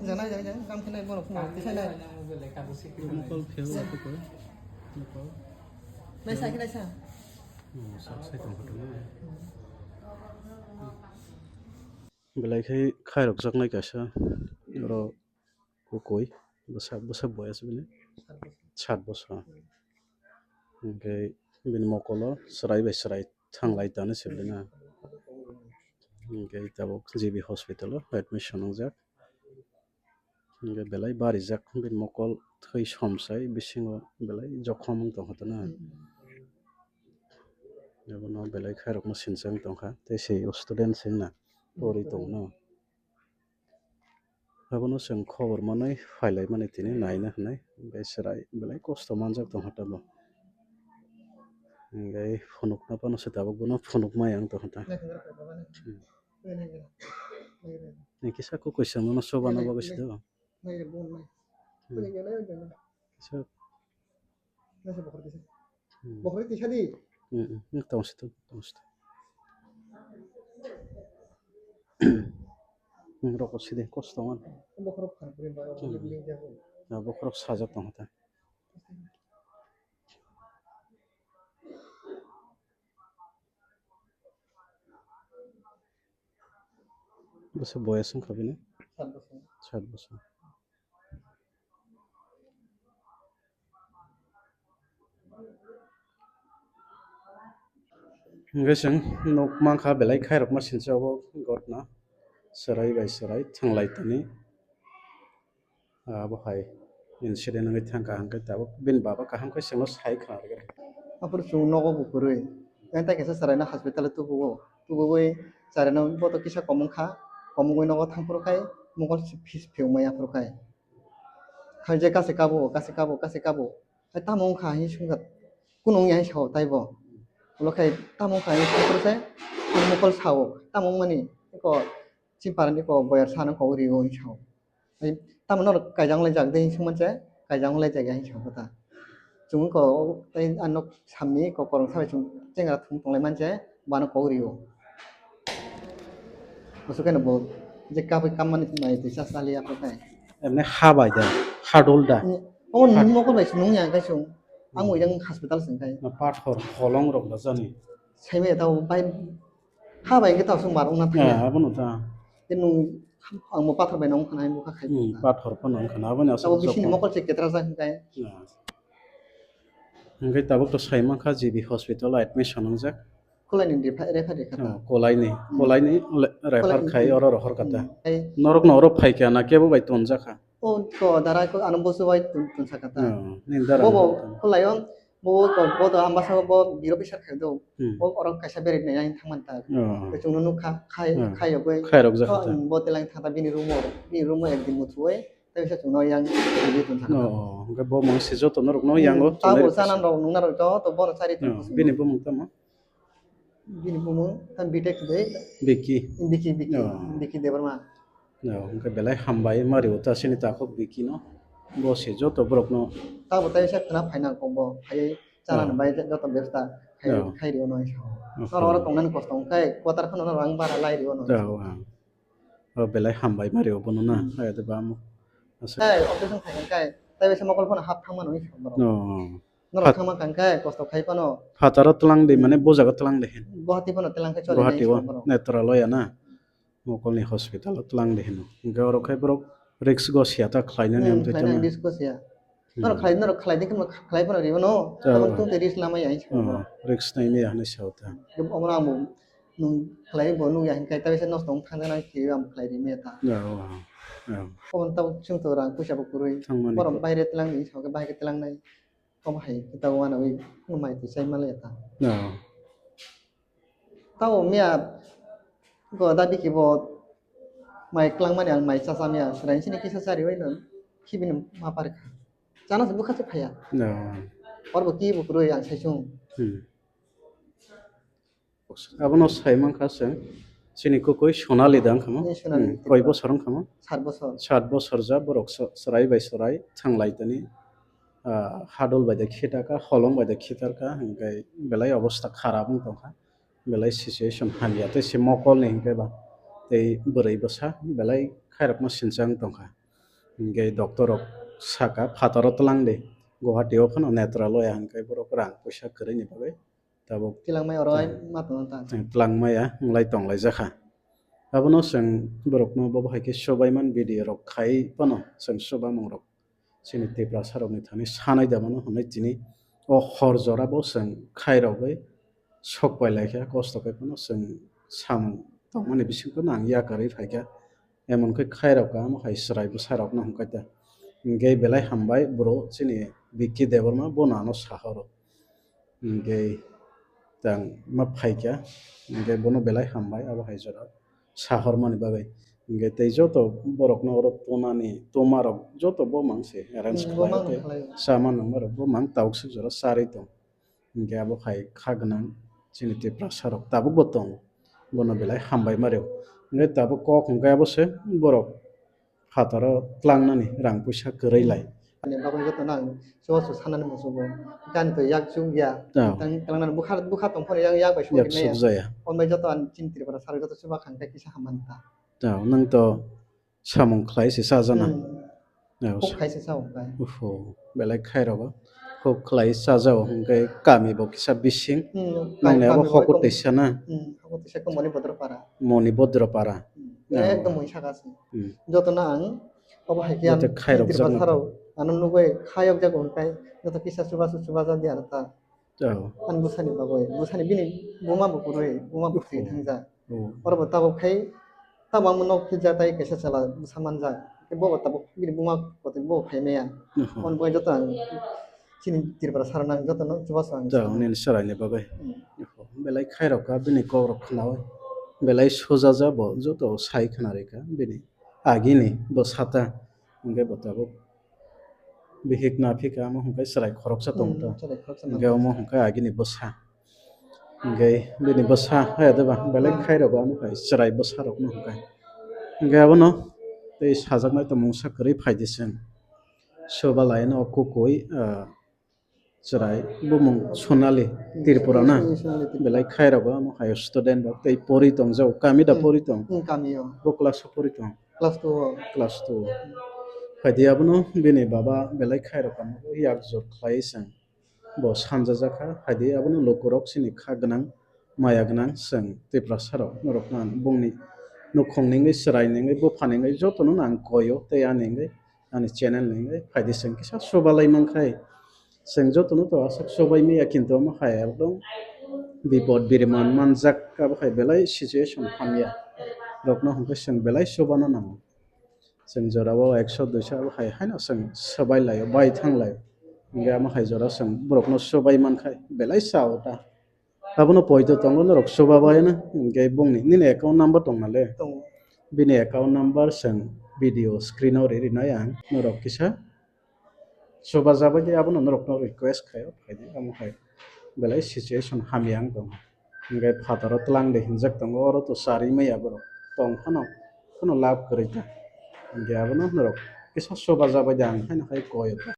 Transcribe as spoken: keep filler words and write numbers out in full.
Janai, janai, janai, kam khe nai, borok phungo, kisa nai. Mokol phiyok, mokol. Mokol. Nai sa khe nai sa. Oh, sak sai tong photo nai. Belai khai, khairok jaknai kaisa. Oro kukui, bwsa, bwsa boyas bini. Sat bosor. Hwnkhe bini mokolo chwrai bai chwrai thanglai tani sibili na. Hwnkhe tabuk G B hospital o admission wngjak. Hwnkhe belai barijak bini mokol thwi somsai bisingo belai jokhom wng tongkha tana. Abono belai khairokma sinchang tongkha tei se student se wngna pori tongno. Abono chwng khobor manwi phailaimani tini naina hwnwi, hwnkhe chwrai belai kosto manjak tongkha tamo. Hwnkhe phunukna phano se tabuk bono phunukmaya wng tongkha ta. Hmm. Ni kisa kukui se mano chobana bagwi se do. Hmm. Kisa Nasa bokhorok tisa. Hmm. Bokhorok tisa di. Hmm, hmm, hmm, tong sito, tong sito. Hmm, roko sidi, kosto man. Bokhorok khan puri ba, hmm, bokhorok ling jago. Na bokhorok sajak tong ta. Bwsa boyas wngkha bini? Sat bosor. Sat bosor. Hwnkhe chwng nuk mankha belai khairokma sincha obo gotna chwrai bai chwrai thanglai tani. Abo hai incident wngwi thangkha, hwnkhe tabuk bini baba kaham khe chwngno sai khna rwgwi. Aphuru chwng nogo bo kwrwi. Yang tai kaisa chwraino hospital o tubuo. Tubuwi chwraino boto kisa komung kha. Komungwi nogo thangphuru khai mokol si phis phiyungmaya aphuru khai. Hai je kase kabo, kase kabo, kase kabo. Hai tamo wngkha hai swngkha. Kunu wngya hai sao taibo. Ulo khai tamo wngkha hai swngkha se. Mokol sao. Tamo wngmani. Eko Chini parani ko boyar sano kok rio hinwi sao. Ai, tamo norok kaijang laijak de hinwi swngmani se, kaijang laijak ya hinwi sao khe ta. Chwng ko tei ano samni kok koroksa bai chwng chengra thum tonglaimani se, bono kok rio. Aswk khe no bo je kabui kammani nai twi cha cha liya khe tai. Emne ha bai da, ha dol da. Omo nini mokol bai se nung ya khe chwng. Ang bai jang hospital se khai. Na pathor, holong rok da jani. Saimaya tao bai Ha bai, hwnkhe tao swk mar wngna thangya. Ah, abono ta. Tei nwng ang bo pathor bai nang wngkha na, ang bo kha khai Hmm, tongkha. Pathor phano wngkha na, aboni aswk Abo bisingni jokhom. Mokol se ketra jak hwnkhe. Ah. Hwnkhe tabuk to sai mankha G B hospital o admission wngjak. Kulaini refer, refer kha ta. Ah, kulaini, Hmm. Kulaini le-, refer Kulaini khai Hmm. Oro rohor kha ta. Hmm. Ai Norok no oro phai kha na kebo bai tonjak kha. O to dara ko ano bosu bai tun, tun saka ta. Oh, nini dara Bobo no tun. Khulai o, bo ko, bo to ambasa bo biro bisar khai do. Hmm. Bo oro kaisa beri nai yang thang man ta. Oh. Ko chung no nuk kha, khai, Hmm. Khai yo bai. Khai rok jak Oh, ta. Bo telang thang ta bini room o, bini room o ek din muthu oi. Tai sa chung no yang biri tun saka ta. Oh, hwnkhe bo mang se joto norok no Hmm. Yang o Tabo chana rok nung na rok to, to bo no chari tun Oh, kusu. Bini bumung tamo? Bini bumung tamo Bitek de. Biki. Biki, Biki, Oh. Biki Debbarma. Oh, hwnkhe belai hambai ma rio ta chini takhuk Biki no. Bo se joto borok no. Tabo tai sa khna phaina kok bo phai chana Oh. Bai joto besta khai, Oh. Khai rio no. Oh. Noro oro tongnani kosto wngkhe quarter phano rang bara lai rio no. Oh, oh. Oh, belai hambai ma rio bono na. Hmm. Hai de ba mo. Asa. Hai operation khai khai. Tai bai sa mokol phano hap thang mano wngkha borok. Oh. Norok Phat- thangma kangkhe kosto khai phano. Phataro tlang de, mane bo jaga tlang de hin. Guwahati phano tlang khe choli Guwahati nai o, song borok. Netraloya na. Mokolni hospital o tlang de hino. Hingke oro khai borok risk go siya ta khlai nani Hmm, amtwi khlai nani tongma. Risk go siya. Hmm. Norok khlai, norok khlai de khe khlai phano ribo no. Chao. Tabuk tong te risk lamai ai song Oh, borok. Risk nai maya hinui sao ta. Omo ang bo nwng khlai bo nukya hinkai ta bisa nosto wng thang nai khe ang khlai ri maya ta. Ya, oh, ya. Omo tabuk chwng to rang puisa bo kwrwi. Thangmani Borok ko- baire tlang ni song khe bahai khe tlang nai. Omo hai khe ta uanaui phano mai twi chai manliya ta. No. Tamo miya go da biki bo mai klangmani ang mai chachamiya, swraini sini kisa chariwi no khibini ma parkha. Chana se bwkha se phaiya. No. Orbo ki bo kwrwi ang sai chwng. Hmm. Abono sai mankha chwng, chini kwkwi Sonali da wngkha mo? Ni Sonali Hmm, Tripura. Koi bosor wngkha mo? Sat bosor. Sat bosor ja borok so-, chwrai bai chwrai thanglai tani, ah, hadol bai da khitarka, holong bai da khitarka, hwnkhe belai obostha kharap wng tongkha, belai situation hamya tei se mokolni hwnkhe ba tei bwrwi bwsa belai khairokma sincha wng tongkha. Hingke doctor rok saka phataro twlang di, Guwahati o phano netraloya hingke borok rang puisa kwrwini bagwi tabuk Twlangmai oro ai ma tongna ta. Twlangmaya wngwi tonglaijak kha. Abono chwng borokno bo hai khe swbaiman video rok khai phano chwng swbamung rok chini Tiprasa rokni thani sanai da mano hwnwi tini o hor jora bo chwng khairogwi sok pai lai kha, kosto khe phano chwng samung tongmani bisingtwi no ang yakarwi phai kha. Emon khe khairok kha, omo hai chwrai bwsarokno hwn kha ta. Hingke belai hambai bro chini Vicky Debbarma bono ano sahoro. Hingke tang ma phaikha, hingke bono belai hambai abo hai jora sahormani bagwi. Hingke tei joto borokno oro tonani, tomarok joto bo mang se arrange Hmm, bo khlai mang tei khlai. Sama nangmarok bo mang tauk suk jora charwi tong. Hingke abo hai kha gwnang chini Tiprasa rok tabuk bo tongo, bono belai hambai ma rw. Hingke tabuk kok hingke abo se borok phataro tlangnani rang puisa kwrwi lai. Ani bagwi joto no ang chubachu sanani muchungo. Gani to yak chuk ya. Tang tlangnani bwkha, bwkha tong phano yak, yak bai suk ya. Yak suk jaya. Hwnbai joto ani chini Tripura sari joto chuba khang khe kisa hamani ta. Tao, nwng to samung khlai se sajana. Hmm. Tao, huk khai se sa huk khai. Uhu, belai khai rogo. Huk khlai sajao hwnkhe kami bo kisa bising. Hmm, nongni abo kami bo hoko ekdom teisa na. Hmm, hoko teisa ekdom Moni Bodro para. Moni Bodro para. Hmm. Tao. Ekdom mui saka se. Hmm. Joto no ang obo hai khe ang joto khairok Tripura jakno sarao ano nugwi khayok jago hwnkhe joto kisa chubachu chubaja di ano ta. Tao. Ani bwsani bagwi, bwsani bini buma bo kwrwi, buma bo thwi thangjak. Oh. Oro bo tabuk khai, tabuk ang nok philja tai kaisa chwla bwsa manjak. Tei bo bo tabuk bini buma kotor bo khai maya. Oho. Hwnwi joto ang chini Tripura sara nang joto no chubachu ang. Tao, nini chwraini bagwi. Hmm. Oho. Belai khairok kha bini kokrok khnaui. Belai sojaja bo joto sai khna rikha bini. Agini bwsa ta. Hwnkhe bo tabuk bihik naphika, omo hwnkhe chwrai khoroksa tong ta. Hmm, chwrai khoroksa. Hwnkhe omo hwnkhe agini bwsa. Hwnkhe bini bwsa haya deba belai khairok omo hai chwrai bwsarokno hwnkhe. Hwnkhe abono tei sajaknai tongmungsa kwrwi phaidi chwng. Soba laino kukui, ah, chwrai bumung Sonali Tripura na. Sonali Tripura. Belai khairok omo hai student rok tei pori tong jago. Kami da pori tong? Hmm, kami o. Bo class o pori tong? Class two o. Class two o. Phaidi abono bini baba belai khairok omo yak jor khlai chwng. Bo sanjajak kha, phaidi abono lukurok chini kha gwnang, maya gwnang chwng Tiprasa rok norok no ang bongni nukhung ni wngwi, chwrai ni wngwi, bupha ni wngwi joto no ang koi o tei ani wngwi, ani channel ni wngwi phaidi chwng kisa chubalai mankhai. Chwng joto no to aswk chubai maya, kintu omo hai ekdom bipod biriman manjak, abo hai belai situation hamya rok no hwnkhe chwng belai chubana nango. Chwng jora o ekso duiso abo hai haino chwng swbai lai o, bai thang lai o. Hwnkhe amo hai jora chwng borok no swbai mankhai belai cha o ta. Abono poito tongo norok swba bai no, hwnkhe bongni nini account number tong na le? Tongo. Bini account number chwng video screen o ri rinai ang, norok kisa swba jabai di, abono norok no request khai o, phaidi amo hai belai situation hamya wng tongo. Hwnkhe phataro twlang de hinjak tongo, oro to charwi maya borok tong phano, phano lab kwrwi ta. Hwnkhe abono norok kisa swba jabai de ang haino hai koi o ta.